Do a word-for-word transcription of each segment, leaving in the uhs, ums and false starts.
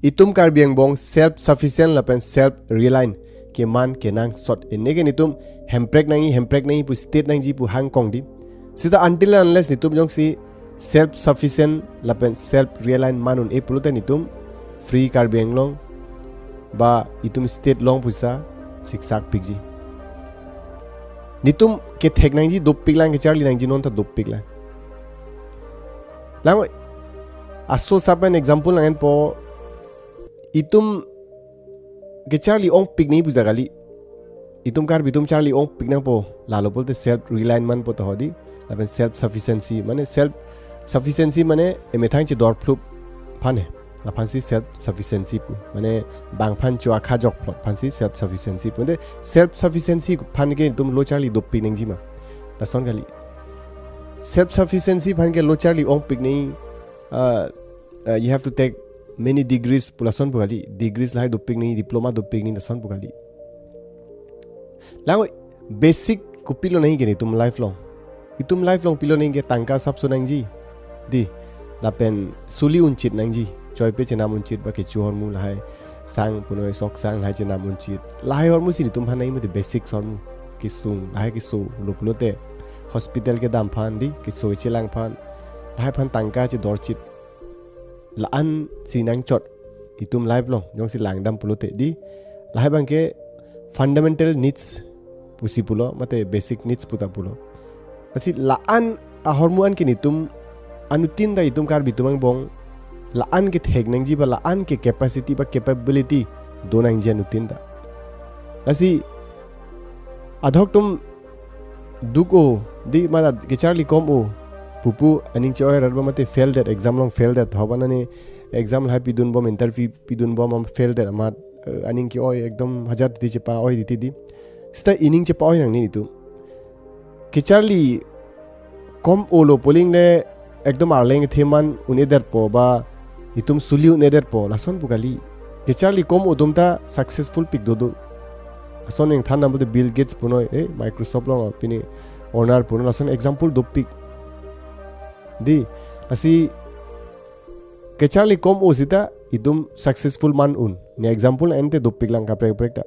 itum Karbi angbong self sufficient lapen self reliant keman kenangsot. Ene ke nitum hemprek nangji, hemprek nangji pu state nangji pu hangkong di. Sita until and unless nitum jongsi self sufficient lapen self reliant man un-e pulote nitum free Karbi Anglong ba itum state long pusi siksak pikji. Nitum kethek nangji dopik lang, kecharli nangji non ta dopik lang. Lang aso sapen example nang-enpo, itum kecharli ongpik nangji pu ta kali. Itum Karbi atum charli ongpik nangpo. Lalo pulote self reliant manpo ta hodi. Lapen self sufficiency. Mane self sufficiency mane emethang chedor phlup aphan he. Laphansi self sufficiency pu. Mane bang aphan cho-akha jok phlot aphansi self sufficiency pu. Ante self sufficiency aphan ke itum lo charli dopik nangji ma? Lason kali. Self sufficiency aphan ke lo charli ongpik nangji, uh, uh, you have to take many degrees pu lason pu kali. Degrees lahai dopik nangji, diploma dopik nangji lason pu kali. Lang basic kopilo nangji ke nitum life long. Itum life long pilo nangji ke tangka sapso nangji. Di, lapen suli unchit nangji. Choipe chenam unchit ba kecho ahormu lahai, sang punoi sok sang lahai chenam unchit. Lahai ahormu si nitum aphan nangji mati, basic ahormu. Kesung, lahai keso lo pulote hospital kedam aphan di, keso chelang aphan. Lahai aphan tangka chedor chit. La-an si nangchot itum life long, jongsi langdam pulote di. Lahai abang ke fundamental needs pusi pulo, mate basic needs pu ta pulo. Lasi la-an ahormu an ke nitum anuttin ta itum Karbi atum angbong la-an kethek nangji ba la-an ke capacity ba capability do nangji anuttin ta. Lasi adhok atum duk-o di, mate kecharli kom-o pupu aning che-oi rat ba mate fail det, exam long fail det, hoba nani exam lahai pidunbom, interview pidunbom, am fail det amat, eh, aning ke-oi ekdom hajar titi chepa-oi titi di. Sita ining chepa-oi nangne nitum. Kecharli kom-o lo pulote ekdom arleng theman un-edetpo ba itum suli un-edetpo, lason pu kali. Kecharli kom-o atum ta successful pik dodo. Lason nangthan nangpo te Bill Gates punoi, eh, Microsoft long pini owner punoi, lason example dopik. Di, lasi kecharli kom-o sita itum successful man un. Ne example ante dopik lang kaprek kaprek ta.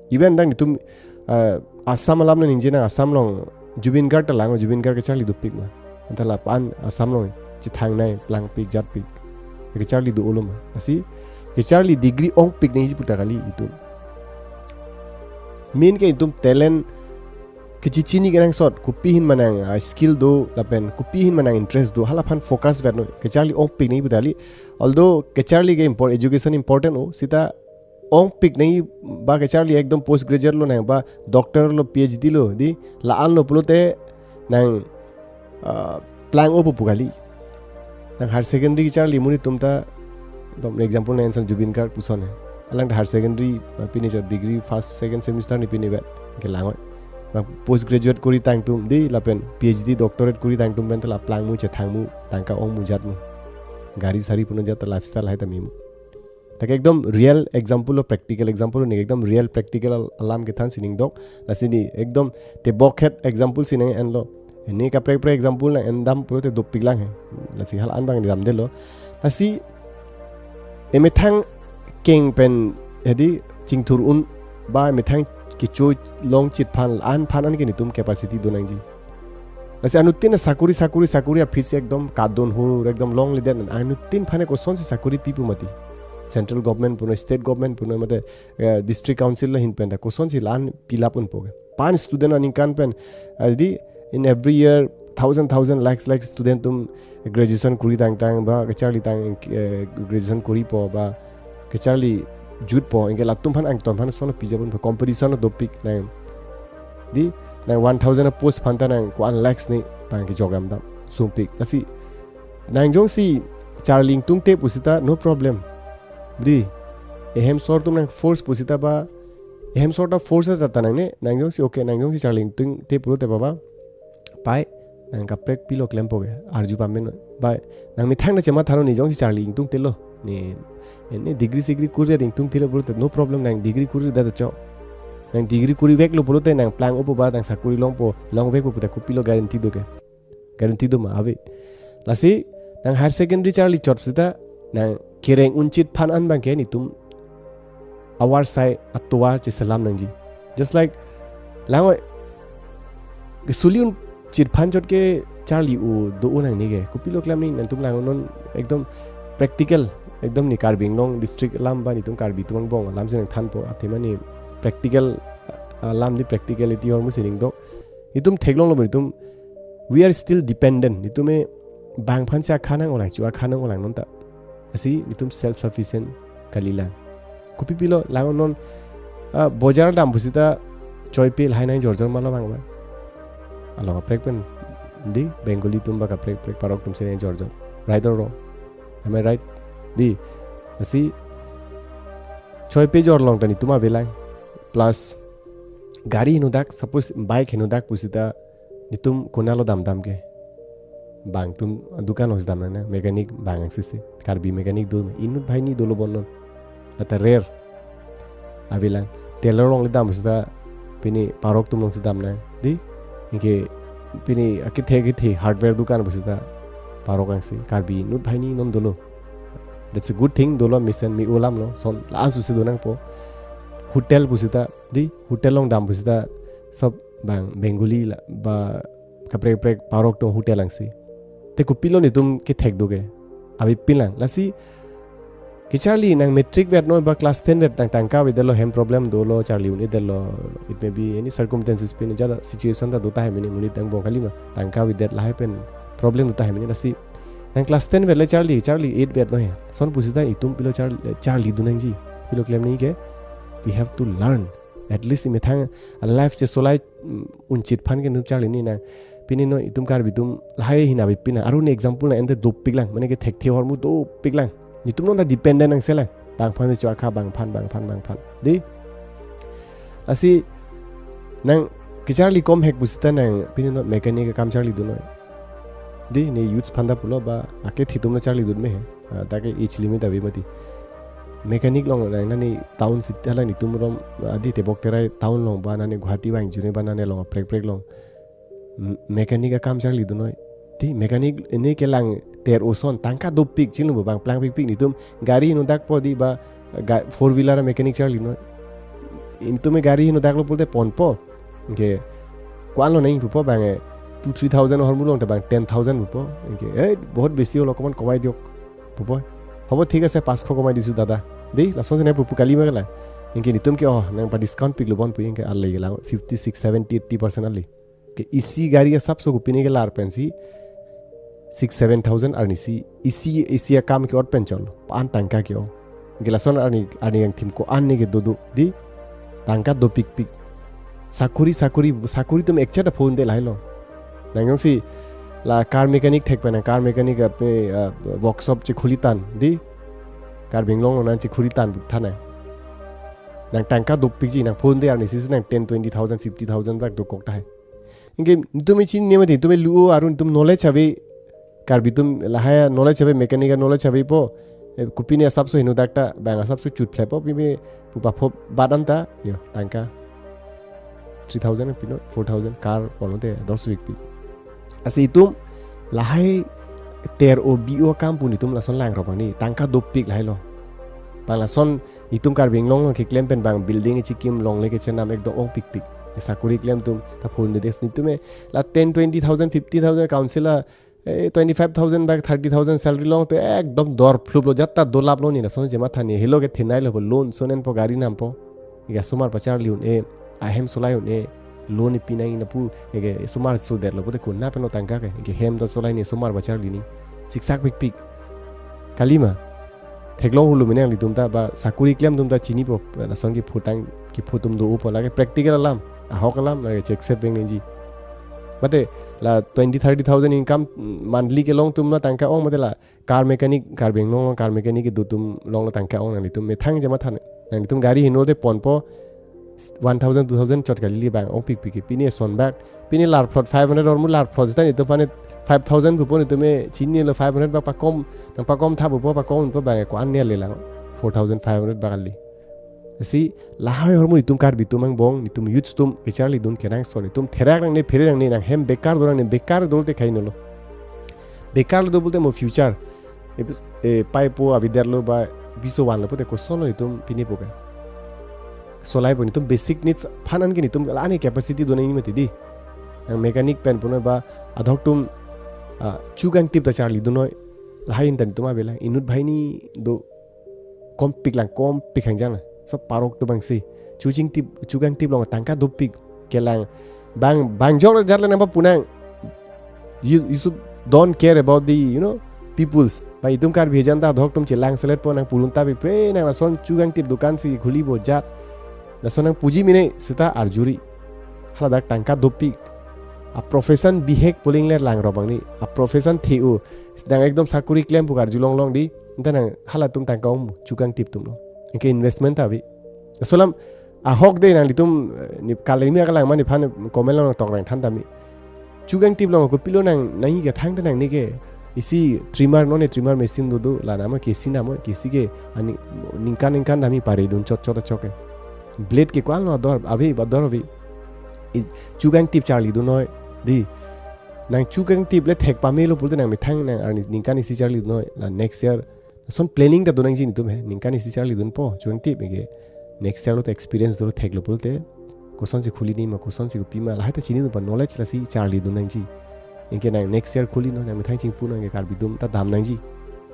Even dang itum, uh, Assam alam nangji nang, Assam long Zubeen Garg ta lang, Zubeen Garg kecharli dopik ma? Anta lapu-an Assam long chethangnei, plangpik, jatpik. Kecharli do-o lo ma? Lasi kecharli degree ongpik nangji pu ta kali itum. Main ke itum talent kechechini kenangsot, kopi ahin manang, ah, skill do, lapen kopi ahin manang interest do, hala aphan focus vetnoi. Kecharli ongpik nangji pu ta kali. Although kecharli ke import, education important o, sita ongpik nangji ba kecharli ekdom post graduate lo nang ba doctor lo, P H D lo di, la-an lo pulote nang, ah, plang-o pu pu kali. Nang higher secondary kecharli monit atum ta, dom example nang enson Zubeen Garg puson he. Alang ta higher secondary, ah, pine chot degree first, second semester ne pine vet. Ke langoi. Nang post graduate kori tangtum di, lapen P H D doctorate kori tangtum pen ta la plangmu, chethangmu, tangka ongmu, jatmu. Gari sari punon jat ta lifestyle lahai ta memu. Lake ekdom real example lo, practical example lo, ne ekdom real practical al-, alam kethan si ning dok. Lasi ne ekdom tebok het example si nang enlo. Ene kaprek kaprek example nang endam pulote dopik lang he. Lasi hala-an abang damdetlo. Lasi emethang keng pen hedi chingthur un ba emethang kecho long chit aphan, la-an aphan an ke nitum capacity do nangji. Lasi anuttin sakuri, sakuri, sakuri aphi si ekdom kadun hur, ekdom longledet, anuttin aphan kosonsi sakuri pipo mati. Central government punoi, state government punoi, mate, eh, district council lahin pen ta kosonsi la-an pilap unpo ke. Pan student aningkan pen, eh, di, in every year thousand, thousand, lakhs, lakhs student atum graduation kori tangtang ba kecharli tang, eh, graduation koripo ba kecharli jutpo, anke latum aphan angton aphan son pijapon, competition dopik nang. Di, nang one thousand a post aphan ta nang ko-an lakhs ne pang kejok damdam sumpik. Lasi nang jongsi charli ingtungte pusita no problem. Di, ehem sor atum nang force pusita ba, ehem sor ta force ta ta nangne, nang jongsi okay, nang jongsi charli ingtungte pulote ba ba, pai, nang kaprek pilo klempo ke, arju pamenoi. Bai, nang methang ta chematha non, ne jongsi charli ingtungtelo. Ne, ne degree segree kori ingtungtelo pulote, no problem, nang degree kori da cho. Nang degree koriveklo pulote, nang plang-opo ba, nang sakuri longpo, longvekpo puta kopilo guarantee do ke. Guarantee do ma, ave. Lasi, nang higher secondary charli chot sita, nang kereng un chit phan an abangke netum avar sai atovar cheselam nangji. Just like lang-oi, kesuli un chit phan chot ke charli u do-o nangne ke. Kopilo klem ni, nangtum lang non ekdom practical, ekdom ne Karbi Anglong district alam ba netum Karbi atum angbong alam si nangthanpo, athema ne practical, ah, alam ne practicality ahormu si ning do. Netum theklonglo, netum, we are still dependent. Netum ke bang aphan si akha nang-olang, chu akha nang-olang non ta. Lasi netum self sufficient kalilang. Kopi pilo lang non, ah, bojar dam pusita choipe lahai nang jorjor ma lo bang ba. Along kaprek pen dei, Bengali atum ba kaprek prek parok atum si nang jorjor. Right or wrong? Am I right? Dei. Lasi choipe jorlong ta netum avelang. Plus gari henodak, suppose bike henodak pusita netum konatlo damdam ke? Bang atum dukan along si dam nang, mechanic bang angsi si. Karbi mechanic do, inut banghini dolo bon non. Lata rare. Avelang. Tailor along le dam pusita pini parok atum along si dam nang, dei? Anke pini akethe akethe hardware dukan pusita parok angsi. Karbi inut banghini non dolo. That's a good thing, dolo mesen me-o alam lo. Lason la-an susi do nangpo. Hotel pusita, dei? Hotel along dam pusita sob bang Bengali la ba kaprek prek parok atum hotel angsi. Te kopilo netum kethek do ke? Avepinlang. Lasi kecharli, nang matric vet noi ba class ten vet, nang tangka avedetlo, hem problem dolo, charli un-edetlo. It may be any circumstances, pini jada situation ta do tahai mene, monit angbong kalima. Tangka avedet lahai pen problem do tahai mene. Lasi nang class ten vet le charli, charli eight vet noi. Lason pusita netum pilo charli, charlidun nangji? Pilo klem ni ke? We have to learn. At least methang a life chesolai, mm, un chit phan ke netum charli ni nang. Pini non netum Karbi atum lahai hin avepin nang. Aru ne example nang ente dopiklang. Mane kethekthe ahormu dopiklang. Netum non ta dependent nangselang. Bang aphan si chu akha, bang aphan, bang aphan, bang aphan. Dei? Lasi nang kecharli komhek pusita nang pini non mechanic akam charlidun noi. Dei, ne youths aphan ta pulo ba, akethe atum ta charlidun me he. Ah, ta ke age limit ave mati. Mechanic along nang nani town city hala netum rom, ah, dei, Tebok Terai town along ba nani Guwahati bang june ba nani along kaprek prek along. M-, mechanic akam charlidun noi. Dei, mechanic ne kelang ter-o ason, tangka dopik, chinglu bang plangpikpik netum gari henodakpo dei ba, ga-, four wheeler mechanic charli noi. Netum ke gari henodaklo pulote ponpo. Anke ko-anlo nang pupo bang ke two three thousand ahormu along ta bang ten thousand pupo. Anke, "Eh, bahut besi holo, okoman komai diok," pupo. "Hobo, thik ase, panchkho komai disu dada." Dei, lason si nang pupo kalima kala. Anke netum ke, "Oh, nang pa-discount piklo bon," pu anke ale lang fifty, sixty, seventy, eighty percent ale. Ke isi gari asapso kopine ke lar pensi six seven thousand arnisi, isi, isi akam ke-ot pen cholo. Pan tangka ke-o. Anke lason arni, arni angthim ko-an ne kedo do, dei? Tangka dopikpik. Sakuri, sakuri, sakuri atum ekchet aphone de lahai lo. Nang jongsi la car mechanic thek pen, nang car mechanic ape, ah, workshop chekhuli tan, dei? Karbi Anglong along nang chekhuli tan tha nang. Nang tangka dopikji, nang phone de arnisi si nang ten, twenty thousand, fifty thousand bak dokok tahai. Anke netum chinine mati, netum lu-o, aru netum knowledge ave, Karbi atum lahai knowledge ave, mechanic a-knowledge avepo. Eh, kopine asapso henodak ta, bang asapso chut phlepo, pime pupa phop bat anta, yo, tangka three thousand pino, four thousand, car ponlote dos week pi. Lasi netum lahai ter-o bi-o akam pu netum lason langrop ni, tangka dopik lahai lo. Bang lason netum Karbi Anglong keklem pen bang building chikim longle kechenam ekdom ongpikpik. Sakuri klem atum ta phone de des netum ke la ten, twenty thousand, fifty thousand council a, eh, twenty-five thousand bak thirty thousand salary along te ekdom dor phlup lo, jat ta dolap lo ni, lason si matha ni, helo ke thenei lo, loan sonen po, gari nam po. Anke asomar pacharli un-e, ahem solai un-e, loan pi nang na pu, anke asomar sodetlo pote kona pen lo tangka ke, anke hem ta solai ni, asomar pacharli ni. Siksak pikpik. Kalima. Theklong hulu mene nanglitum ta ba sakuri klem atum ta chinipo, lason kephutang, kephu atum do-opo, lake practical alam, ahok alam, lake check sep beng nangji. Mate la twenty, thirty thousand income, mm, monthly kelong atum la tangka ong, mate la car mechanic, Karbi Anglong car mechanic kedo atum along la tangka ong, nanglitum methang je matha nang. Nanglitum gari heno de ponpo, one thousand, two thousand chot kali li bang ongpikpik ke. Pine son bak, pine lar phlot five hundred ahormu lar phlot sita netum aphan five thousand pupo, netum ke chinilo five hundred bak pakom, nang pakom tha pupo, pakom pupo bang ko-an ne le lang four thousand five hundred bak kali. Lasi lahai ahormu netum Karbi atum angbong, netum youths atum kecharlidun kenangsot, netum therak nangne, phere nangne, nang hem bekar do nangne, bekar dolote kainolo. Bekar do pulote mo future. Epis-, eh, paipo avedetlo ba piso vanlo pute kosonlo itum pinipo ke. Solaipo, itum basic needs aphan anke itum la-an ke capacity do nangji mati di. Nang mechanic pen punoi ba adhok atum, ah, chukangtip ta charlidun noi. Lahai intan itum avelang. Inut banghini do, kompik lang, kompik hangjang lang. So parok do bangsi. Chukangtip, chukangtip along tangka dopik. Kelang bang, bang jor jar le nangpapunang. You, you should don't care about the, you know, peoples. Ba itum Karbi ejan ta adhok atum chelangseletpo, nang pulun ta pipe, nang lason chukangtip dukan si khulipo jat. Lason nangpuji mene seta arjuri. Hala dak tangka dopik. A profession bihek pu lingler lang robang ni. A profession the-o. Nang ekdom sakuri klem pu karjulong long di. Nta nang halatum tangka om chukangtip atum lo. Anke investment ta ave. Laso alam ahok de nanglitum, eh, ne kalimi akalang ma nephan comment along tong rang than tame. Chukangtip along kopilo nang nangji ke thangta nangne ke isi trimmer, non ne trimmer machine do do, la nama kesi nama kesi ke ani ningkan ningkan tame paridun chot chot achok ke. Blade ke ko-anlo ador ave ba ador ave. I chukangtip charlidun noi di. Nang chukangtip le thek pamelo pulote nang methang nang arni ningkan isi charlidun noi, la next year. Lason planning ta do nangji netum he. Ningkan isi charlidunpo chukangtip, anke next year lo ta experience dolo, theklo pulote kosonsi khuli nangji ma, kosonsi kopi ma, lahai ta chinidunpo, knowledge lasi charlidun nangji. Anke nang next year khuli noi, nang methang chingpu noi, anke Karbi atum ta dam nangji.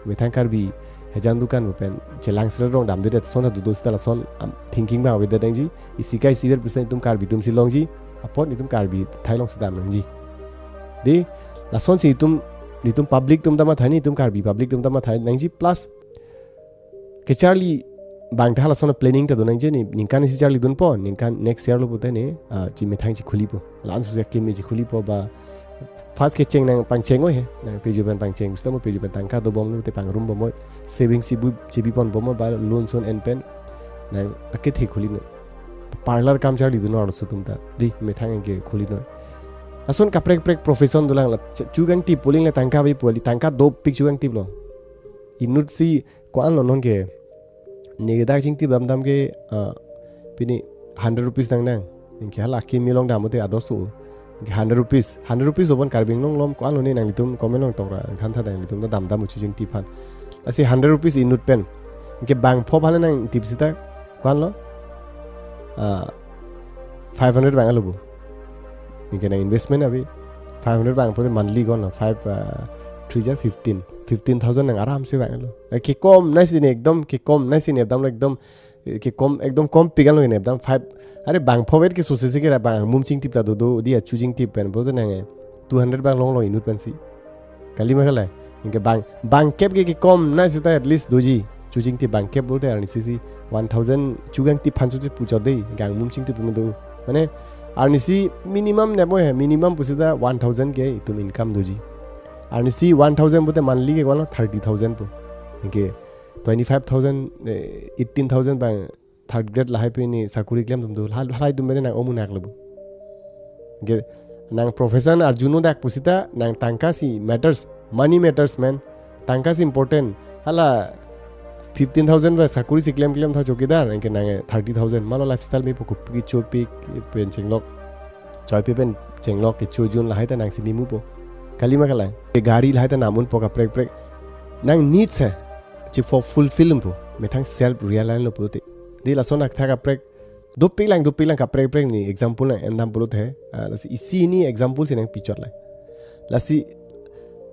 Methang Karbi ejan dukan pu pen chelangselet rong damdedet ason ta dodo seta lason, am, thinking abang avedet nangji. Isi kai isi ver percent itum Karbi atum si longji. Apot itum Karbi athai along si dam nangji. De, lasonsi itum, itum public atum ta matha nangji, itum Karbi public atum ta matha nangji, plus kecharli abang ta halason planning ta do nangji, ne ningkan isi charlidunpo, ningkan next year lo pute ne, ah, chimethang chikhulipo. La-an suse kimi chikhulipo ba first kecheng nang pangcheng-o he, nang peju pen pangcheng, seta mo peju pen tangka dobom lo te pangrum bomnoi, saving si bu chibi pon bomnoi ba loan son en pen nang akethe khuli noi. Parlor kam charlidun noi arloso atum ta. Di methang anke khuli noi. Lason kaprek kaprek profession dolang, la ch-, chukangtip pu lingle tangka ave pu kali, tangka dopik chukangtip along. Inut si ko-anlo non ke. Ne dak chingtip damdam ke, ah, pini hundred rupees nang nang. Anke hala kimi along dam pute ador so. Anke hundred rupees, hundred rupees dobom Karbi Anglong along ko-anlo ne, nanglitum comment along tong rang than tha, nanglitum ta damdam uchu chingtip aphan. Lasi hundred rupees inut pen. Anke bangpho aphan nangtip seta ko-anlo, ah, five hundred vanglo bo. Anke nang investment ave five hundred vang pute monthly ko-anlo, five, ah, three jar fifteen, fifteen thousand nang aram se vanglo. Eh, kekom nai si ne ekdom, kekom nai si ne damlo ekdom, eh, kekom, ekdom kompik anlo ne dam five. Are bangpho vet ke suse si ke ra bang mum chingtip ta dodo, di achu chingtip pen pute nang, eh, two hundred vang longlo inut pensi. Kali ma kali. Anke bang, bangkep ke kekom nai seta at least doji. Chu chingtip bangkep pulote arnisi si one thousand chukangtip aphan chuche puchot dei, anke mum chingtip atum do. Mane arnisi minimum ne bo he, minimum pu seta one thousand ke itum income doji. Arnisi one thousand pute monthly ke ko-anlo thirty thousand pu. Anke twenty-five thousand, eh, eighteen thousand bang third grade lahai pini sakuri klem atum do. Hal-, halai atum pen nang omunak lo bo. Anke nang profession arjuno dak pu seta nang tangka si matters, money matters man. Tangka si important. Hala fifteen thousand ba sakuri si klem klem tha chowkidar, anke nang thirty thousand. Malo lifestyle mepo, kopi kechopik pen chenglok, choipi pen chenglok, kechojun lahai ta nang si memupo. Kali ma kali. Ke gari lahai ta nang unpo kaprek kaprek. Nang needs he. Chi for fulfill unpo. Methang self realize lo pulote. Di lason athak kaprek. Dopik lang, dopik lang kaprek kaprek ne example nang endam pulote. Ah, lasi isi ne example si nang pichot lang. Lasi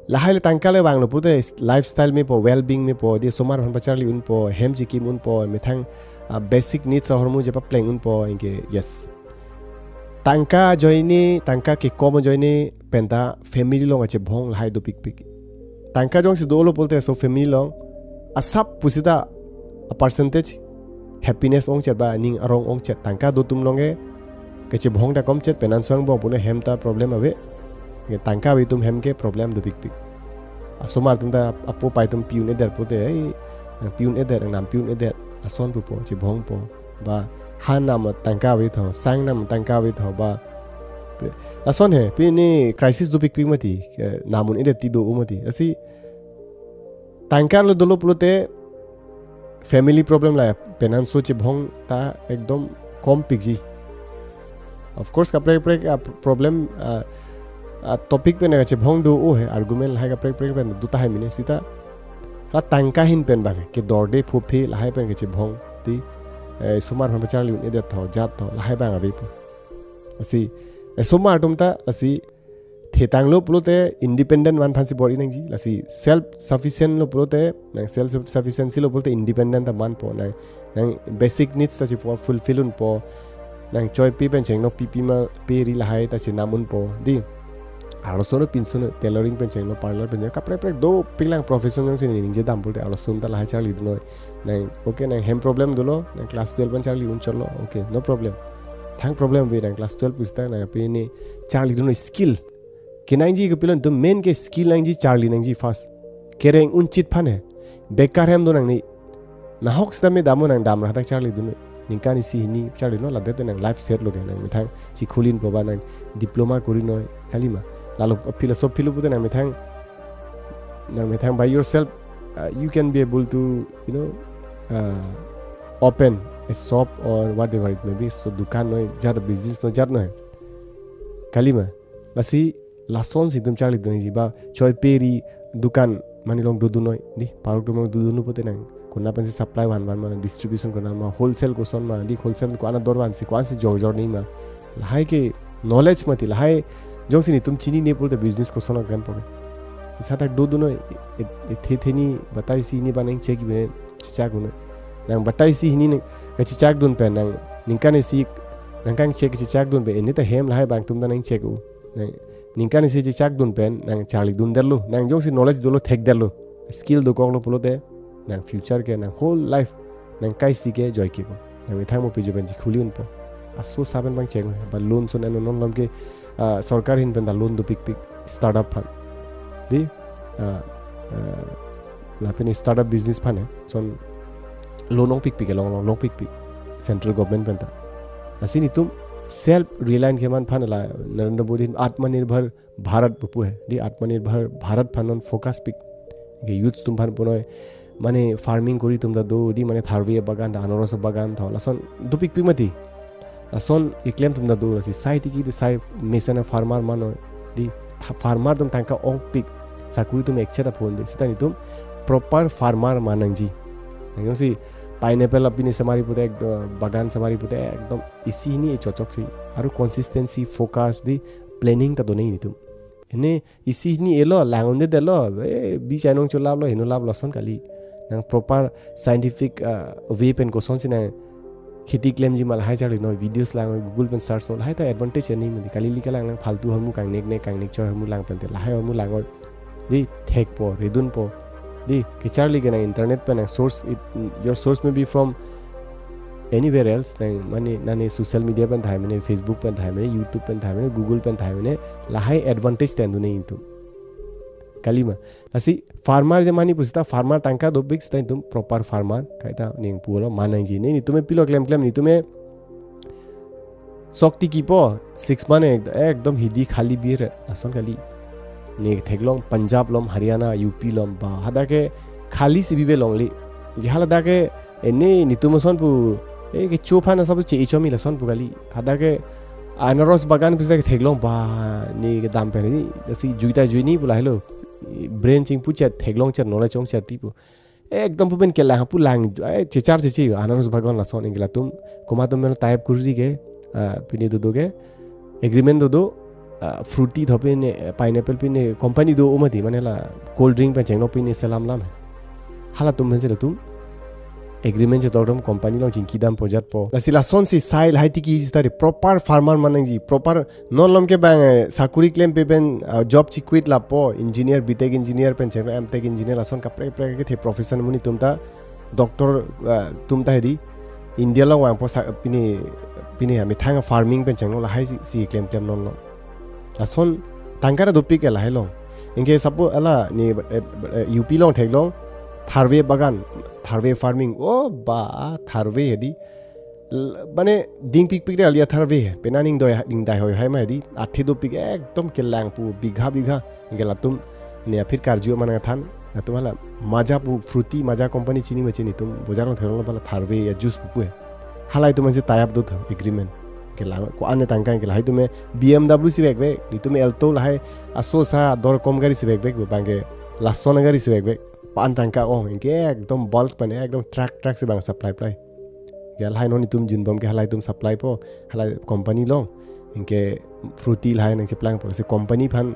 lahai le tangka le vanglo pulote lifestyle mepo, well-being mepo, di asomar aphan pacharli unpo, hem chikim unpo, methang, ah, basic needs ahormu chepapleng unpo, anke, yes. Tangka ajoine, tangka kekom ajoine penta family along kachebhong lahai dopikpik. Tangka jongsi dolo pulote laso family along asap pu seta a percentage happiness ongchet ba ning arong ongchet, tangka do atum along ke kachebhong ta komchet, penan suang bong pune hem ta problem ave. Ye tangka ave atum hem ke problem dopikpik. Asomar atum ta apo apai atum pi un-edet pulote, "Ei, nang pi un-edet, nang nam pi un-edet," lason pupo, chebhongpo. Ba han nam tangka ave tho, sang nam tangka ave tho ba. Lason he, pini crisis dopikpik mati, eh, nam un-edet ti do-o mati. Lasi tangka lo dolo pulote family problem la penan so chebhong ta ekdom kompikji. Of course, kaprek kaprek, ah, problem, ah, ah, topic pen kachebhong do-o he, argument lahai kaprek kaprek pen do tahai mene seta. La tangka ahin pen bang, kedorde phophe lahai pen kechebhong, di, eh, osomar aphan charli un-edet tho, jat tho, lahai bang avepo. Lasi, eh, osomar atum ta, lasi, thetanglo pulote independent man aphansi bor-i nangji, lasi self sufficient lo pulote, nang self sufficiency lo pulote independent ta manpo, nang, nang basic needs ta si fu-, fulfill unpo, nang choi pe pen chengno pipi ma pe ri lahai ta chenam unpo, di. Arloso no pinso no tailoring pen chengno parlor pen chengno kaprek prek dopiklang profession jongsi ningje dam pulote arloso ta lahai charli dunnoi. Nang, okay, nang hem problem dolo, nang class twelve pen charli un chotlo, okay, no problem. Thang problem ave nang class twelve pusita nang pini charli dunnoi skill. Kenangji kopilo, itum main ke skill nangji, charli nangji first. Kereng un chit aphan he. Bekar hem do nangne. Nahok sita me damo nang dam ra hadak charli dunnoi. Ningkan isi hini charli non, ladet nang life set lo ke, nang methang chikhulin po ba nang diploma kori noi, kalima. Lalo philosophy lo pute nang methang, nang methang by yourself, uh, you can be able to, you know, uh, open a shop or whatever it may be. So dukan noi, jat business noi, jat noi. Kalima. Lasi lasonsi itum charli dunji ba choi pe ri dukan mane along dodun noi, di, parok atum along dodun pulote nang konat pensi supply van van ma, distribution konat ma, wholesale koson ma, di, wholesale ko-an ador vansi, ko-ansi jor jor nangji ma. Lahai ke knowledge mati, lahai jongsi netum chinine pulote business koson klem po ke. Satak dodun noi, e, e, the the ni batai isi hini ba nang chek ibe chechak un noi. Nang batai isi hini nang kachechak dun pen nang ningkan isi nang kangchek chechak dun pen, ini ta hem lahai bang atum ta nang chek u. Nang, ningkan isi chechak dun pen nang charli dundetlo, nang jongsi knowledge dolo thekdetlo, skill dokoklo pulote nang future ke, nang whole life nang kaisi ke joike po. Nang methang mo pijo pen chikhuli unpo. Aso sa pen bang cheng ba loan son eno non lom ke, ah, sorkar ahin pen ta loan dopikpik startup aphan. Di, ah, ah, lapen startup business aphan he. Son loan ongpikpik, long long longpikpik central government pen ta. Lasi netum self reliant keman aphan la Narendra Modi Atmanirbhar Bharat pu pu he. Di Atmanirbhar Bharat aphan non focus pik. Ke youths atum aphan punoi mane farming kori atum ta do, di, mane tharve bagan ta, anaros bagan ta, lason dopikpik mati. Lason keklem atum ta do, lasi sai tiki di sai mesen a farmer mano, di, tha-, farmer atum tangka ongpik, sakuri atum ekchet apon di, seta netum proper farmer man nangji. Nang jongsi pineapple apini semari pute ek, eh, bagan semari pute ekdom isi hini e chochoksi. Aru consistency, focus, di, planning ta do nangji netum. Ini isi hini elo, lang undedetlo, eh, bi chainong cholaplo, heno laplo, lason kali. Nang proper scientific, uh, way pen kosonsi nang kheti klemji ma lahai charli noi, videos lang, Google pen search noi, lahai ta advantage ani mati. Kali li kalang lang faltu ahormu kangnek nek, kangnek choi ahormu lang pen te, lahai ahormu lang noi. Di, thekpo, redunpo. Di, kecharli ke nang internet pen nang source, it, your source may be from anywhere else, nang mane nane social media pen tahai mane, Facebook pen tahai mane, YouTube pen tahai mane, Google pen tahai mane, lahai advantage ta do nangji netum. Kalima. Lasi farmer je mane pusita farmer tangka dopik seta netum proper farmer kaita ning pulo man nangji. Ne netum e pilo klemklem, netum e sok tiki po, six month ek-, ekdom hidi khali bir lason kali. Ne theklong Punjab lom, Haryana, U P lom ba, hadak ke khali si bibe longle. Ke haladak ke, ene netum ason pu, e kecho aphan asap che-e chomi lason pu kali. Hadak ke anaros bagan pusita ke theklong ba, ne kedam pen ni, si juita juini pu lahelo. Brain chingpu chet, theklong chet, knowledge ong chet ti pu. Ekdom pu pen kelang pu lang, eh, chechar cheche, anaros bagan lason, ingke latum, komat atum pen tie up kuri ke, ah, pine dodo ke, agreement dodo, ah, fruity tho pine, eh, pineapple pine, company do umati, mane la cold drink pen chengno pine selam lam. Halatum pensi latum agreement chetok dam company along chingki dampo jatpo. Lasi lasonsi sai lahai tiki seta di proper farmer man nangji, proper non lom ke bang, eh, sakuri klempe pen, ah, job chi quit lapo, engineer, B Tech engineer pen chengno M Tech engineer lason kaprek prek kethe profession amonit atum ta, doctor, ah, atum ta hedi, India along vangpo sa, pine, pine amethang farming pen chengno lahai si, si klemklem non lom. Lason tangka ta dopik ke lahai along. Ingke sapo hala ne, eh, eh, U P along theklong tharve bagan, tharve farming. Oh, ba, tharve hedi. L-, mane dingpikpik de alia tharve. Pena ning doi, ning dai hoi hai ma hedi. Athe dopik ekdom kelang pu bigha bigha. Ingke latum ne aphi karju mana than. Latum hala Maja pu fruity, Maja company chini ma chini, netum bojar along theklong pala tharve ya juice pu pu he. Halai atum ansi tie up do tha agreement. Ke la ko-an tangka ke lahai atum e B M W si vekvek, netum e Alto lahai aso sa dor kom gari si vekvek, bang ke lason gari si vekvek. pan tangka ong, anke ekdom bulk pen ekdom truck truck si bang supply plai. Ke lahai non itum junbom ke halai itum supply po, halai company along. Anke Fruity lahai nangcheplang po. Lasi company aphan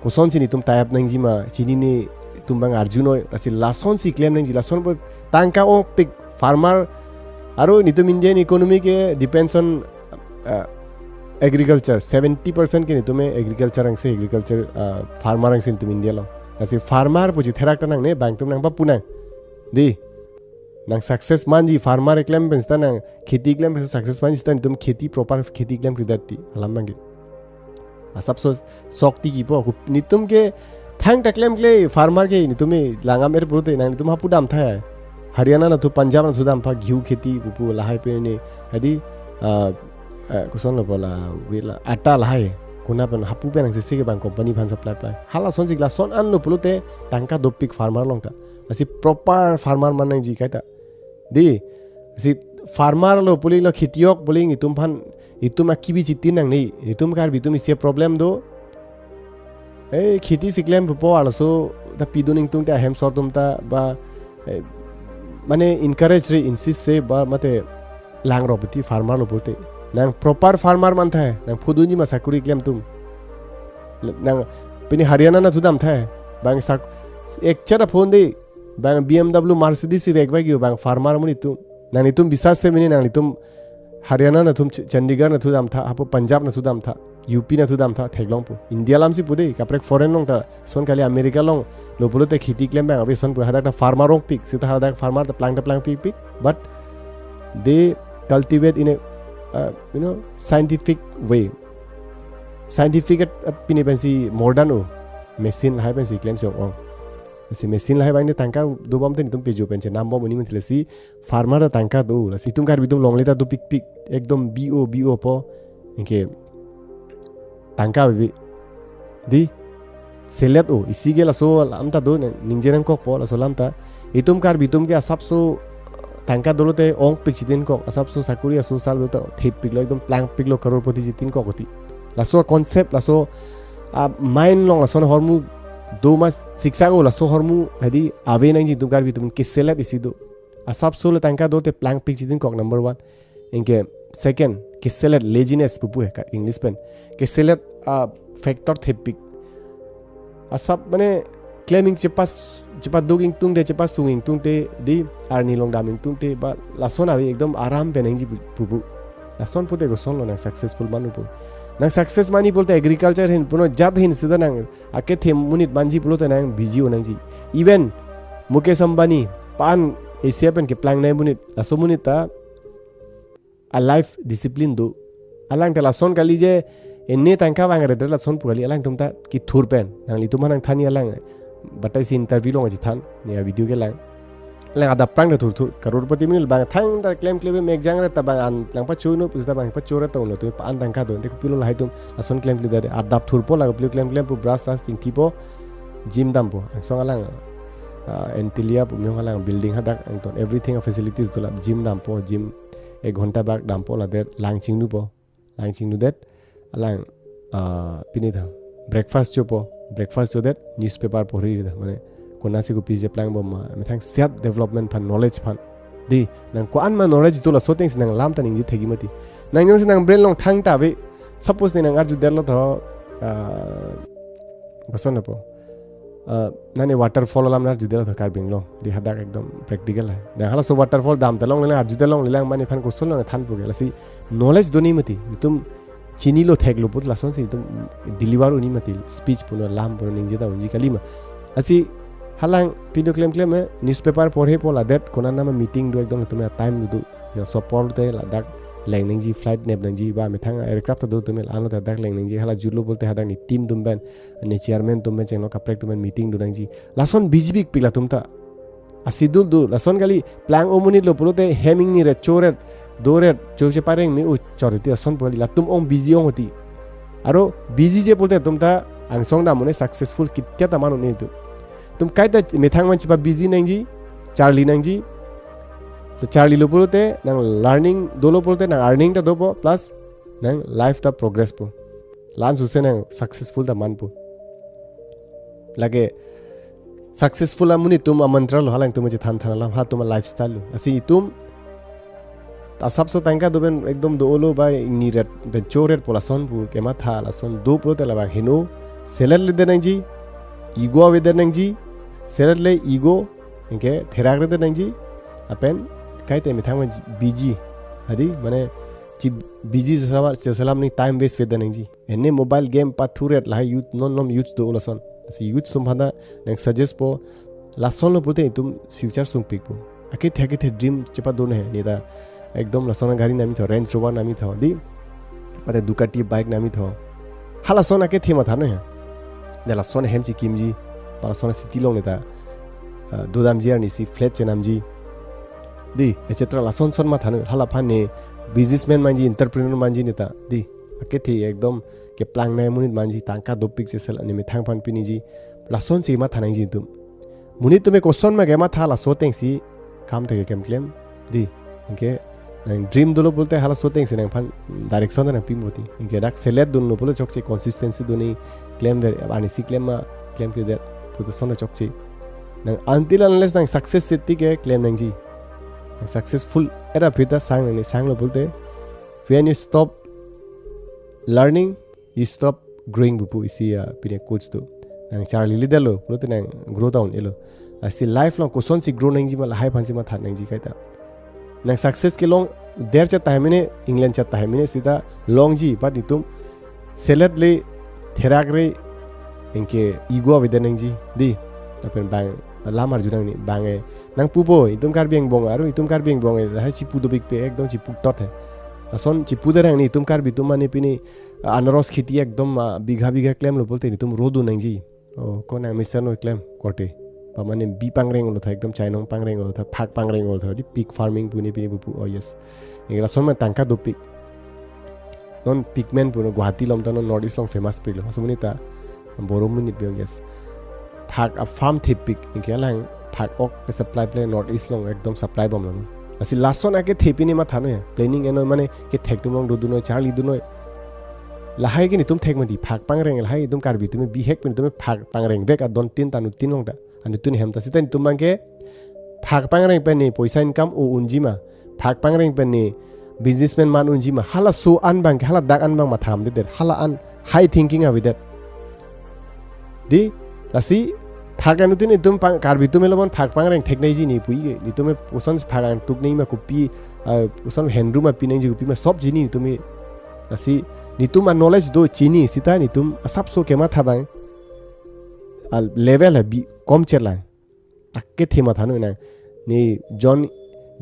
kosonsi netum tie up nangji ma, chinine, itum bang arjunoi. Lasi lasonsi klem nangji, lason po tangka ongpik farmer. Aro netum Indian economy ke depends on uh, agriculture. Seventy percent ke netum agriculture angse, agriculture, uh, farmer angse netum India along. Lasi farmer pu chetherak ta nangne, bang atum nangpapunang. Dei, nang success manji, farmer keklem pen seta, nang kheti keklem pen success manji seta, netum kheti, proper kheti klemkledet ti alam abang ke. Asapso sok tiki po, ku-, netum ke thangta klemkle farmer ke, netum langdam-er pulote nang netum hapu damtha. Haryana nathu, Punjab nathu damtha gehu kheti pupu lahai pen ne. Hadi, ah, eh, kosonlo pu la, wait la, atta lahai. Konat pen, hapu pen angse ke bang company aphan supply plai. Hala lasonsi lason anlo pulote tangka dopik farmer along ta. Lasi proper farmer man nangji kaita. Dei, si farmer lo pule, lo khetiok pule, netum aphan, netum akibi chitin nangne, netum Karbi atum isi problem do. Eh, kheti si klem po, arloso ta pidun ingtung te ahem sor atum ta ba, eh, mane encourage re, insist se ba, mate lang ro piti farmer lo pulote. Nang proper farmer mantha, nang phodunji ma sakuri klem atum. Nang pini Haryana nathu damtha, bang sak, ek chara phone dei, bang B M W, Mercedes si vek vek yo, bang farmer amonit atum. Nang netum bisas se mene, nang netum Haryana nathu, Ch-, Chandigarh nathu damtha, hapu Punjab nathu damtha, U P nathu damtha, theklong po. India alam si pu dei, kaprek foreign along ta, son kali America along, lo pulote kheti klem bang ave son pu, hadak ta farmer ongpik, seta hadak farmer ta plang ta plangpikpik, but they cultivate in a, uh, you know, scientific way. Scientific at, at pini pensi modern o, machine lahai pensi klemsi ong. Si machine lahai abang ne tangka dobom te netum pejo pen chenambom uni mantile si farmer ta tangka do, lasi itum Karbi atum longle ta dopikpik, ekdom B O, B O po, anke tangka ave. Dei, selet o, isi ke laso alam ta do, ningje nangkok po, laso alam ta. Itum Karbi atum ke asapso tangka dolo te ongpik chitin kok, asapso sakuri aso sar do ta thepiklo, ekdom plangpiklo, crorepati chitin kok oti. Laso concept, laso, ah, mind along lason ahormu do ma, siksa o, laso ahormu hadi ave nangji itum Karbi atum, keselet isi do. Asapso le tangka do te plangpik chitin kok, number one. Anke second, keselet, laziness pupu he ka English pen. Keselet, ah, factor thepik. Asap mane klem ing chepas, chepaduk ingtung te, chepasung ingtung te, dei, arni along dam ingtung te, ba lason ave, ekdom aram pen nangji pu-, pupu. Lason pute kosonlo nang successful man pupu. Nang success manji pulote agriculture ahin, puno jat ahin seta nang akethe amonit manji pulote nang busy o nangji. Even Mukesh Ambani, pan Asia pen keplangnei amonit, laso amonit ta a life discipline do. Alang ta lason kali je, ene tangka vangredet lason pu kali, alangtum ta kethur pen. Nanglitum aphan nangthanji alang, batai si interview along chethan, ne a video kelang. Alang adap prang ta thurthur, crorepati amonit bang thangta klemkle, mekjang ret ta bang an, nangpachono pusi ta bang pacho ret ta unlo, tu pan tangka do, ante kopilo lahai atum lason klemkledet, adap thurpo, la kopilo klemklem po, brush tas chingthipo, gym dampo, angsong alang, ah, Antilia pu miyong alang building hadak angton, everything facilities do la, gym dampo, gym ek ghonta bak dampo, ladet lang chingnupo, lang chingnudet, alang, ah, pini ta breakfast chopo, breakfast chodet newspaper porhi ta, mane konatsi kopi cheplangbom ma, methang self development aphan, knowledge aphan. Dei, nang ko-an ma knowledge do, laso atengsi nang lam ta ningje thekji mati. Nang jongsi nang brain along thangta ave, suppose ne nang arjudetlo to, ah, koson apo, ah, nane waterfall alam arjudetlo to Karbi Anglong, dei, hadak ekdom practical hai. Nang halaso waterfall damta longle, arjuta longle, lang mane aphan kosonlo nang thanpo ke, lasi knowledge do nangji mati. Netum chinilo theklo put lasonsi netum deliver unji mati, speech puno, lam puno, ningje ta unji kali ma. Lasi halang pini klemklem, eh, newspaper porhepo, ladet konat nama meeting do, ekdom netum a time do do. Ya, sopor te ladak leng nangji, flight nep nangji, ba methang aircraft ta do, netum anlo ta dak leng nangji, hala jutlo pulote hadak ne team atum pen, ne chairman atum pen, chenglo kaprek atum pen meeting do nangji. Lason busy bikpik latum ta. A schedule do, lason kali plang o amonit lo pulote hem ingni ret, cho ret, do ret, cho chepareng me-o chot iti, lason pu kali, latum ong busy ong oti. Aro busy je pulote atum ta angsong dam un-e, successful ketia ta man un-e atum. Atum kaita methang man chepa busy nangji, charli nangji. To charlilo pulote nang learning dolo pulote nang earning ta dopo, plus nang life ta progress po. La-an suse nang successful ta manpo. Lake successful amonit atum amantra lo, halangtum chethan than alam, halatum lifestyle lo. Lasi itum asapso tangka do pen ekdom do-olo ba ingni ret pen cho ret pu lason pu kematha lason do pulote labang heno, selet le det nangji, ego avedet nangji, selet le ego, anke therak redet nangji, lapen kaita methang ma busy. Adi, mane, chi busy selam, selam ni time waste vedet nangji. Ene mobile game pathuret lahai youth, non non youth do lason. Lasi youth atum aphan ta nang suggest po, lason lo pulote itum future sungpik po. Akethe akethe dream chepadun he, ne ta ekdom lason gari nami tho, Range Rover nami tho, di. Mate Ducati bike nami tho. Halason akethe matha noi he. Ne lason hem chekimji, ba lason city along ne ta, ah, dodamji arnisi flat chenamji, di, et cetera. Lason son matha noi, hala aphan ne businessman manji, entrepreneur manji ne ta, di. Akethe ekdom keplang nai monit manji, tangka dopik chesel ne methang aphan piniji. Lasonsi matha nangji itum. Monit atum koson ma kematha, laso atengsi kam thek keklem, di. Anke nang dream dolo pulote halaso atengsi nangphan direction nangpi mati. Anke dak selet dunlo pulo chokche, consistency dun-e, klemver, arnisi klem ma, klemkledet, pulote lason chokche. Nang until unless nang success sitike klem nangji. Nang successful era pita sang nang sanglo pulote, when you stop learning, you stop growing, bu pu isi, ah, pine quotes do. Nang charli le detlo pulote nang grow down elo. Lasi life along kosonsi grow nangji ma, lahai aphansi matha nangji kaita. Nang success kelong, der chat tahai mene, England chat tahai mene, sita longji, but itum selet le, therak re, anke ego avedet nangji, di. Lapen bang lam arju nangne, bang e, nang pupo, itum Karbi angbong, aru itum Karbi angbong e, lahai chipu dopik pe, ekdom chipu tot he. Lason chipu derang ni, itum Karbi atum mane pine, ah, anaros kheti ekdom, ah, bigha bigha klemlo pulote itum ro dun nangji. Oh, ko nang mesen noi klem korte. Pamane bi pangreng olo tha, ekdom chainong pangreng olo tha, phak pangreng olo tha, di pig farming pu ne pine bu pu, oh yes. Anke lason ma tangka dopik. Non pigmen pu non Guwahati along ta non North East along famous pilo. Laso monit ta Boro monit biong, yes. Phak a-farm thepik, anke alang phak ok ke supply ple North East along ekdom supply bomlo. Lasi lason akethe pine matha noi he. Planning enoi mane kethek atum along dodun noi, charli dun noi. Lahai ke netum thek mati, phak pangreng lahai itum Karbi atum bihek pen itum phak pangreng vek adon tin tanu tin along ta. Anuttin hem ta sita netum abangke phak pangreng pen ne poisa income o unji ma, phak pangreng pen ne businessman man unji ma, halaso an abangke, haladak an abang matha dedet, hala an high thinking avedet. Di, lasi phak anuttin itum pang, Karbi atum elomon phak pangreng thek nangji ne pu-i ke, netum koson phak angtuk nangji ma kopi, ah, koson henru ma pi nangji kopi ma sob chini netum ke. Lasi netum a-knowledge do chini sita netum asapso kematha abang a-level ha bi kom chelang. Akethe matha noi nang. Ne John,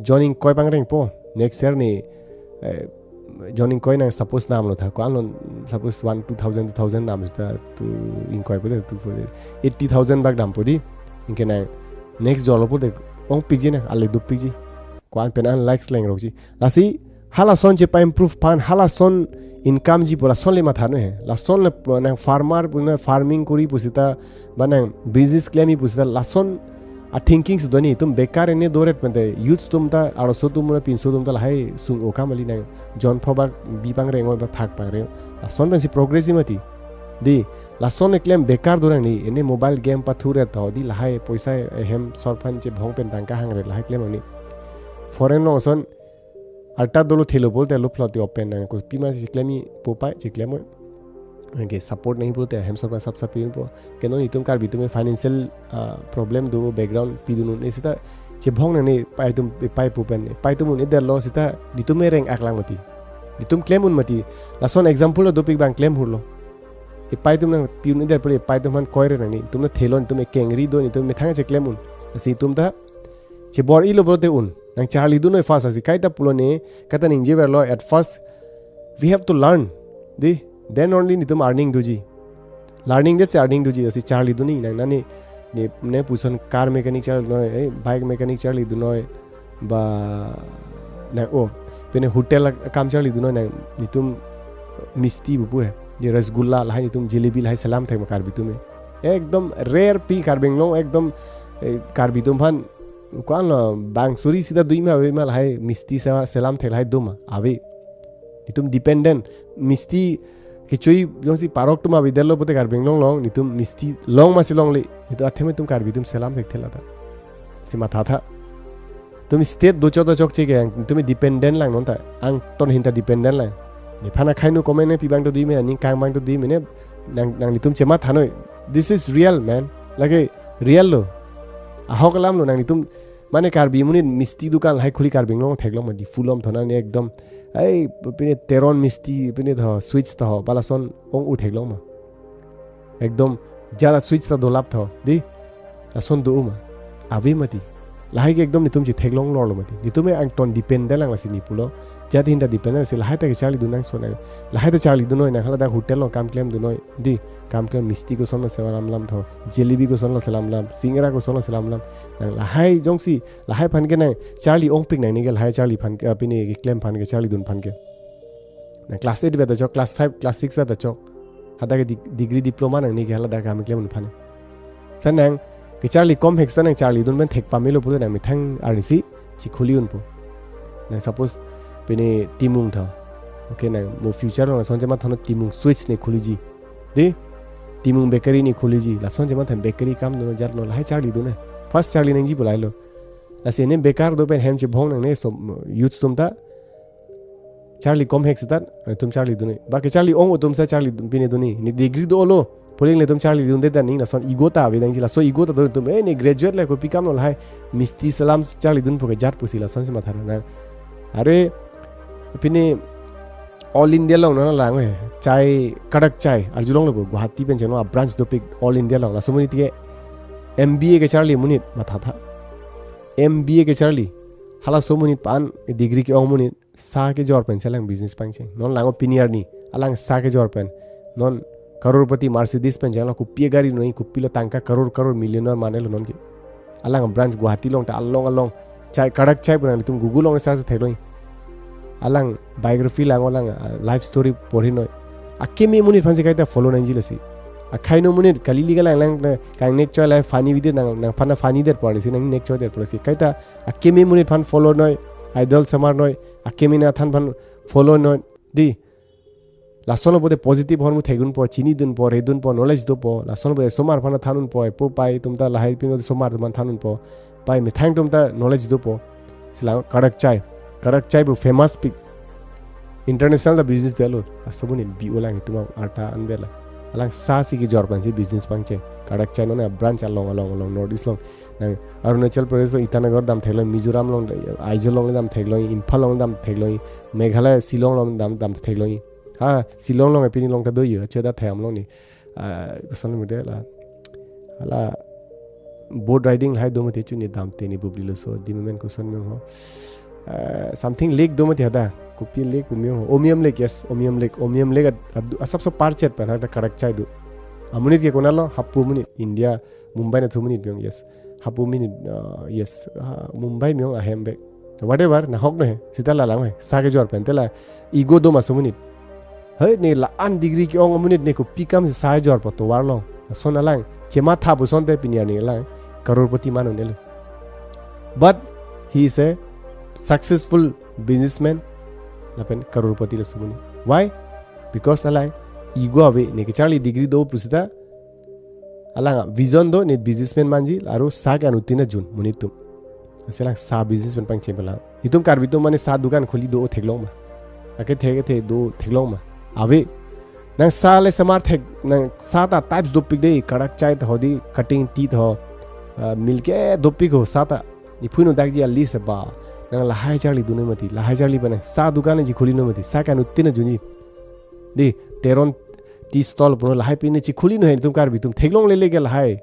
John Ingkoi pangrengpo. Next year ne, eh, John Ingkoi nang suppose namlo tha. Ko-an lo suppose one, two thousand, two thousand nam sita tu Ingkoi pulote tu pulote eighty thousand bak dampo di. Anke nang next jolo pulote ongpikji nang, ale dopikji. Ko-an pen an likes lengrokji. Lasi halason chepa-improve aphan, halason income ji pu lason le matha noi he. Lason le pu nang farmer pu nang farming kori pu sita, ba nang business klemji pu sita, lason a-thinking si do ni, itum bekar ene doret pente, youths atum ta, arloso atum na pinso atum ta lahai sung-o kam kali nang, John pho bak bi pangreng oi ba phak pangreng. Lason pensi progress ji mati. Di, lason eklem bekar do nang ni, ene mobile game pathuret tho, di lahai poisa ehem sor aphan chebhong pen tangka hangret lahai klem ni. Foreign along ason arta dolo thelo pulote lo plot open nang ko pima cheklemji po pai cheklem oi. Anke support nangji pulote hem sor aphan sap sap pipo. Ke non itum Karbi atum financial, ah, problem do background pidun un-e sita chebhong nangne pai atum, pai pu pen. Pai atum un-edetlo sita netum reng aklang mati. Netum klem un mati. Lason example lo dopik abang klem hurlo. Epai atum nang pi un-edet pulote epai atum aphan koi re nang ni. Netum na thelon, netum ekengri do, netum methang cheklem un. Lasi itum ta chebor-ilo pulote un. Nang charli dun noi fast, lasi kaita pulo ne, kaita ningje verlo, at first we have to learn. Di, then only netum earning doji. Learning det si earning doji, lasi charli dun ni nang, nani, ne, ne puson car mechanic charli dun noi, eh, bike mechanic charli dun noi, ba nang, oh, pine hotel akam charli dun noi nang, netum misti bu pu he. Di rasgulla lahai netum jalebi lahai selam thek ma Karbi atum ke. Ekdom rare pi Karbi Anglong ekdom, eh, Karbi atum aphan ko-an lo bang suri sita dui ma ave ma lahai misti se-, selam thek lahai do ma ave. Netum dependent, misti Kechui jongsi parok atum avedetlo pute Karbi Anglong along, netum misti long masi longle, netum athema netum Karbi atum selam thekthela ta. Si mathatha. Netum state do chot do chokche ke, netum dependent lang non ta. Angton ahin ta dependent lang. Nephan akhai nu comment ne pi abang to dui mene, ning kang abang to dui mene, nang, nang netum chemathanoi. This is real, man. Lake real lo. Ahok alam lo, nang netum mane Karbi amonit misti dukan lahai khuli Karbi Anglong theklong ma, Diphu along thona ne ekdom. Ai, pine Teron misti, pine tho, sweets tho, balason ong-u theklong ma. Ekdom jala sweets ta dolap tho, di. Lason do-u ma. Ave mati. Lahai ke ekdom netum chetheklong lor lo mati. Netum angton dependent lang lasi ne pulo. Jat ahin ta dependent lasi lahai ta kecharli dun nangso nang. Lahai ta charli dunnoi nang, hala ta hotel along kam klemdunnoi. Di, kam klem misti koson ma selam lam tho. Jalebi koson lo selam lam. Singara koson lo selam lam. Nang lahai jongsi, lahai aphan ke nang charli ongpik nangne ke, lahai charli aphan ke, ah, pine keklem aphan ke, charlidun aphan ke. Nang class eight vet ta chok, class five, class six vet ta chok. Hadak ke dig-, degree diploma nangne ke, hala dak kam klemdun aphan. Seta nang kecharli kom hek seta nang charlidun pen thek pamelo pulo nang methang arnisi chekhuli unpo. Nang suppose pine Timung tho. Okay, nang mo future along lason chemathanoi, Timung sweets ne khuliji. Di, Timung bakery ne khuliji. Lason chematha bakery kam dunnon, jat dunnon, lahai charli dunnon. First charli nangji pu lahai lo. Lasi ne bekar do pen hem chebhong nangne, so youths atum ta charli kom hek seta netum charli dunnoi. Ba kecharli ong-u atum seta charli dun, pine dunnon. Ne degree dolo, puling le netum charli dunde ta ning lason ego ta avedetji, laso ego ta do netum. Eh, ne graduate le kopi kam lo lahai. Misti selam charlidunpo ke jat pusi lasonsi mathanoi nang. Are, pine All India along nang lang eh. Chai, Kadak Chai, arjulonglo bo, Guwahati pen cheno a branch dopik All India along. Laso amonit ke M B A kecharli amonit mathatha. M B A kecharli. Halaso amonit aphan degree ke-ong amonit sa kejor pen si alang business pangcheng. Non lang-o pini arni, alang sa kejor pen. Non crorepati Mercedes pen chenglo, kopi gari noi, kopilo tangka crore crore millionaire mane lo non ke. Alang branch Guwahati along ta along along. Chai, Kadak Chai pu nang netum Google along search theklong. Alang biography lang-o, alang, ah, life story porhinoi. Akeme amonit aphansi kaita follow nangji lasi. Akhai nu amonit kali lika lang lang, eh, kangnek choi lahai funny video nang, nangphan funny det pu arnisi nang nek choi det pu lasi. Kaita akeme amonit aphan follow noi, idol osomar noi, akeme anathan aphan follow noi, di. Lason lo pote positive ahormu thekdunpo, chinidunpo, redunpo, knowledge dopo. Lason lo pote osomar aphan thandunpo, epo pai atum ta lahai pino osomar atum thandunpo. Pai methang atum ta knowledge dopo. Si lang Kadak Chai. Kadak Chai pu famous pik. International ta business dolo. Laso amonit B O lang itum arta anbela. Alang sa si kejor pensi business pangcheng. Kadak Chai non a branch along along along North East along. Nang Arunachal Pradesh along Itanagar dam theklong, Mizoram along, Aizawl along dam theklong, Imphal along dam theklong, Meghalaya Shillong along dam, dam theklong. Ha, Shillong along pini along ta do yo, cheda thayam along ne. Ah, koson mede la. Hala boat riding lahai do mati chuni damte ne bubli lo so, di momen koson meng ho. Ah, something lake do mati hadak. Kopi lake pu meng ho. Umiam Lake, yes, Umiam Lake. Umiam Lake ad-, ad-, asapso parchet pen hadak Kadak Chai do. Amonit ke konat lo, Hapu amonit, India, Mumbai nathu amonit biong, yes. Hapu amonit, uh, yes. Ah, Mumbai biong ahem bek. Whatever, nahok no he. Seta la lang he. Sa kejor pen te la ego do ma aso amonit. Hei, ne la-an degree ke-ong amonit ne kopi kam si sa kejorpo tovar along. Lason alang chematha pu asonte pini arni alang crorepati man un-elo. But he is a successful businessman lapen crorepati laso amonit. Why? Because alang ego ave, ne kecharli degree do pu seta alang vision do, ne businessman manji, aru sa ke-anuttin ajun amonit atum. Lasi alang sa businessman pangcheng pen lang. Itum Karbi atum mane sa dukan khuli do theklong ma? Ake the ke the do theklong ma? Ave. Nang sa le osomar thek, nang sa ta types dopik de, Kadak Chai tho di, cutting tea tho, ah, milk ke dopik ho sa ta. Iphu no dakji a list ba. Nang lahai charli dunnoi mati, lahai charli pen nang sa dukan ji khuli noi mati, sa ke-anuttin ajunji. Di, Teron tea stall puno lahai pine chekhuli noi he, itum Karbi atum theklongle le ke lahai.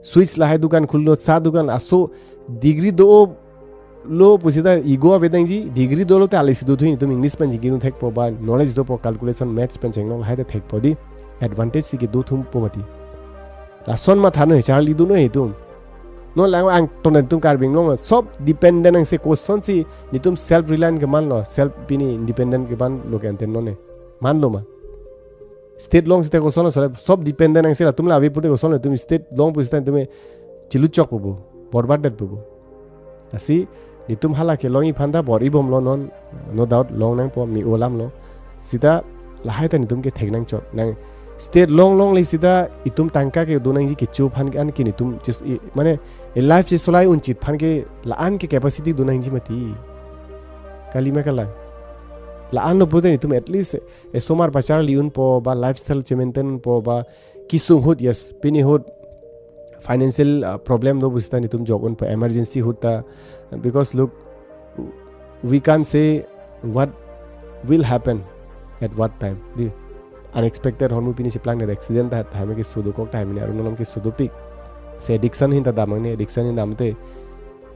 Sweets lahai dukan khuli noi, sa dukan, aso degree dolo pu seta ego avedetji, degree dolo te alisi dothu, itum English pen chingki dun thekpo ba knowledge dopo, calculation maths pen chengno lahai te thekpo di. Advantage si kedo thumpo mati. Lason matha noi, charli dunnoi itum. Non lang angton itum Karbi Anglong sob dependent angse, kosonsi netum self reliant keman lo, self pini independent keman lo ke ante non ne. Man lo ma? State long state koson lo, sob dependent angse, latum la ave pute koson lo, itum state long pu state itum chiluchok pupo, borbad det pupo. Lasi netum hala kelongji aphan ta bor-ibomlo non, no doubt long nangpo, me-o alam lo. Seta Lahai ta netum ke thek nangchot. Nang state long long le sita itum tangka kedo nangji kecho aphan ke an ke netum just i, mane e life chesolai unchit aphan ke la-an ke capacity do nangji mati. Kalima kalang. La-anlo pulote netum at least esomar pacharli unpo ba lifestyle chemaintain unpo ba kesung ahut, yes, pini ahut financial uh, problem do pusita netum jok unpo emergency ahut ta, because look, we can't say what will happen at what time. Di unexpected hormu pini cheplang ne accident ta time ke sudo kok time ne arunonam ke sudo pik. Se addiction ahin ta damnang ne, addiction ahin damte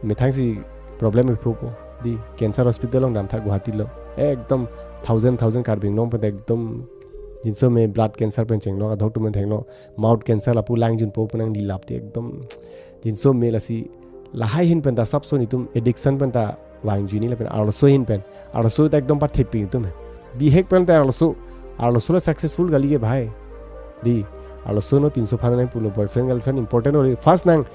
methang si problem ephupo. Di cancer hospital along damtha Guwahati along. Ekdom thousand thousand Karbi Anglong pen ekdom jinso me blood cancer pen chenglok, adhok atum pen theklok, mouth cancer lapu langjunpo pu nanglilap di ekdom jinso me. Lasi lahai ahin pen ta sapso netum addiction pen ta vangjuni lapen arloso ahin pen. Arloso ta ekdom pathepik netum he. Bihek pen ta arloso. Arloso la successful kali ke bhai. Di arloso non pinso aphan nangpulo, boyfriend girlfriend important ori. First nang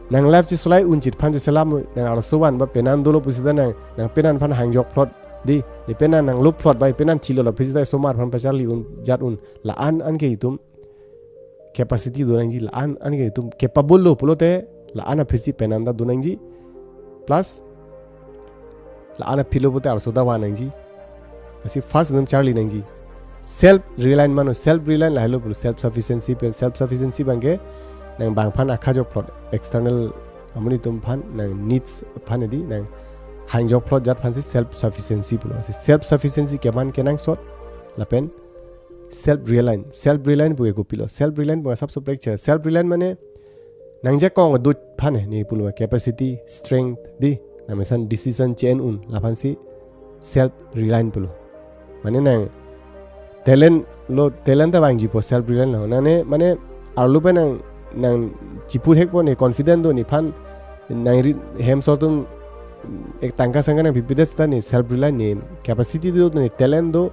nang life chesolai unchit aphan cheselam, nang arloso van ba penan dolo pusita nang, nang penan aphan hangjok phlot. Di, ne penan nanglo phlot ba penan thilo la pusita esomar aphan pacharli un jat un. La-an an ke itum capacity do nangji, la-an an ke itum capable lo pulote la-an aphi si penan ta do nangji. Plus la-an aphi lo pulote arloso ta van nangji. Lasi first netum charli nangji. Self reliant mano, self reliant lahelo pulo, self sufficiency pen, self sufficiency abang ke nang bang aphan akha jok phlot, external amonit atum aphan, nang needs aphan di, nang hangjok phlot jat aphan si self sufficiency pulo. Lasi self sufficiency keman kenangsot lapen self reliant. Self reliant pu ke kopilo? Self reliant pu asap suprek che. Self reliant mane nangjakong adut aphan ne pulo, capacity, strength di. Nang mesen decision che-en un, laphan si self reliant pulo. Mane nang talent lo, talent ta vangjipo self reliant lo. Nane mane arlo pen nang nang chipu thekpo, ne confident do nephan, nang ri hem so atum ek tangka sangka nangpipedet sita ne self reliant, ne capacity do, ne talent do,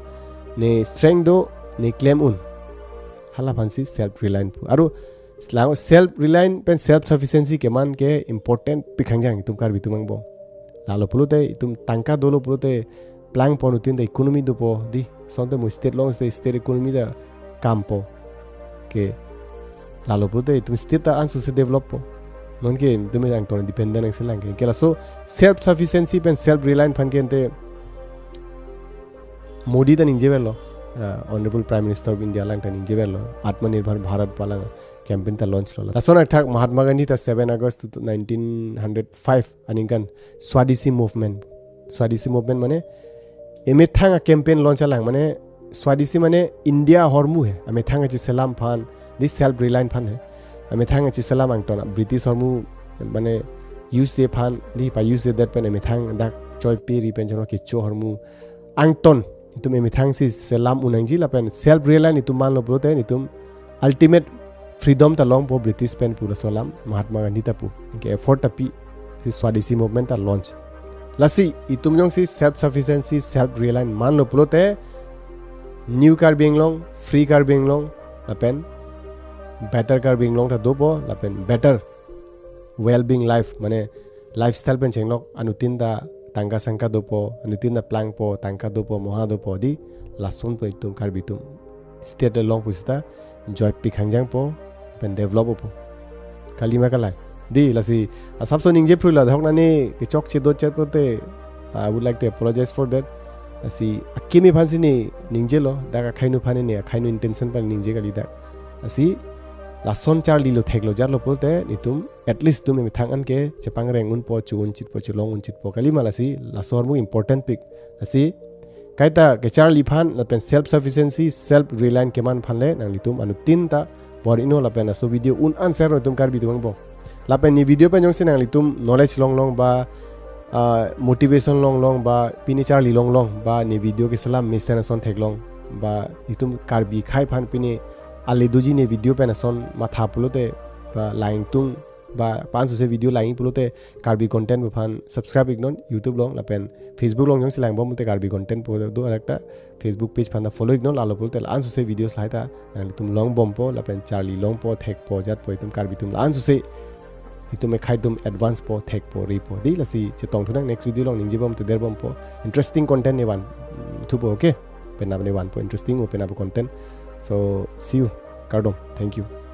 ne strength do, ne klem un. Halaphan si self reliant pu. Aru slang self reliant pen self sufficiency keman ke important pik hangjang itum Karbi atum angbong. Lalo pulote itum tangka dolo pulote plangpo, anuttin ta economy dopo di, sonte mo state long state, state economy ta kampo. Ke lalo pulote itum state ta ansose develop po. Non ke itum angton dependent nangselang ke. Ke laso self sufficiency pen self reliant aphan ke ante Modi ta ningjeverlo, uh, Honorable Prime Minister of India lang ta ningjeverlo, Atmanirbhar Bharat pu alang campaign ta launch lo. Lason athak Mahatma Gandhi ta seven August nineteen hundred five aningkan Swadeshi movement. Swadeshi movement mane emethang a campaign launch alang, mane Swadeshi mane India ahormu he, amethang achiselam aphan, di self reliant aphan he. Amethang achiselam angton British ahormu mane use aphan, di pa use det pen amethang dak choi pe ri pen chano kecho ahormu angton itum emethang si selam un nangji lapen self reliant itum manlo pulote itum ultimate freedom ta longpo British pen pu laso alam Mahatma Gandhi ta pu. Ke effort ta pi si Swadeshi movement ta launch. Lasi itum jongsi self sufficiency, self reliant manlo pulote New Karbi Anglong, Free Karbi Anglong lapen Better Karbi Anglong ta dopo lapen better well-being life, mane lifestyle pen chenglok, anuttin ta tangka sangka dopo, anuttin ta plangpo, tangka dopo, moha dopo di, lasonpo itum Karbi atum state along pusita joy pik hangjangpo pen develop opo. Kalima kalang. Di lasi asapso ningje phrulo, adhok nani kechokche do chet pulote, I would like to apologize for that. Lasi akimi aphan si ne ningjelo, dak akhai nu aphan ne, akhai nu intention pen ningje kali dak. Lasi lason charlilo theklo jarlo pulote itum at least itum emethang an ke chepangreng unpo, cho-un chitpo, chelong un chitpo. Kalima lasi laso ahormu important pik. Lasi kaita kecharli aphan lapen self sufficiency, self reliant keman aphan le nanglitum anuttin ta bor-ino lapen laso video un an share itum Karbi atum angbong. Lapen ne video pen jongsi nanglitum knowledge longlong ba, ah, motivation longlong ba, pini charli longlong ba, ne video keselam mesen ason theklong ba, itum Karbi akhai aphan pini ale doji ne video pen ason matha pulote ba, langtung ba, pa-ansose video lang pulote Karbi content pu aphan subscribe iknon YouTube along lapen Facebook along jongsi langbom te Karbi content pu do alakta Facebook page aphan ta follow iknon, lalo pulote la-ansose videos lahai ta nanglitum longbompo lapen charli longpo, thekpo, jatpo, itum Karbi atum la-ansose itum ekhai atum advance po, thekpo, ripo. Di lasi chetong thunang next video along ningjebom te derbompo. Interesting content ne van, mm, thupo, okay? penap ne vanpo interesting o penap content. So see you. Kardom. Thank you.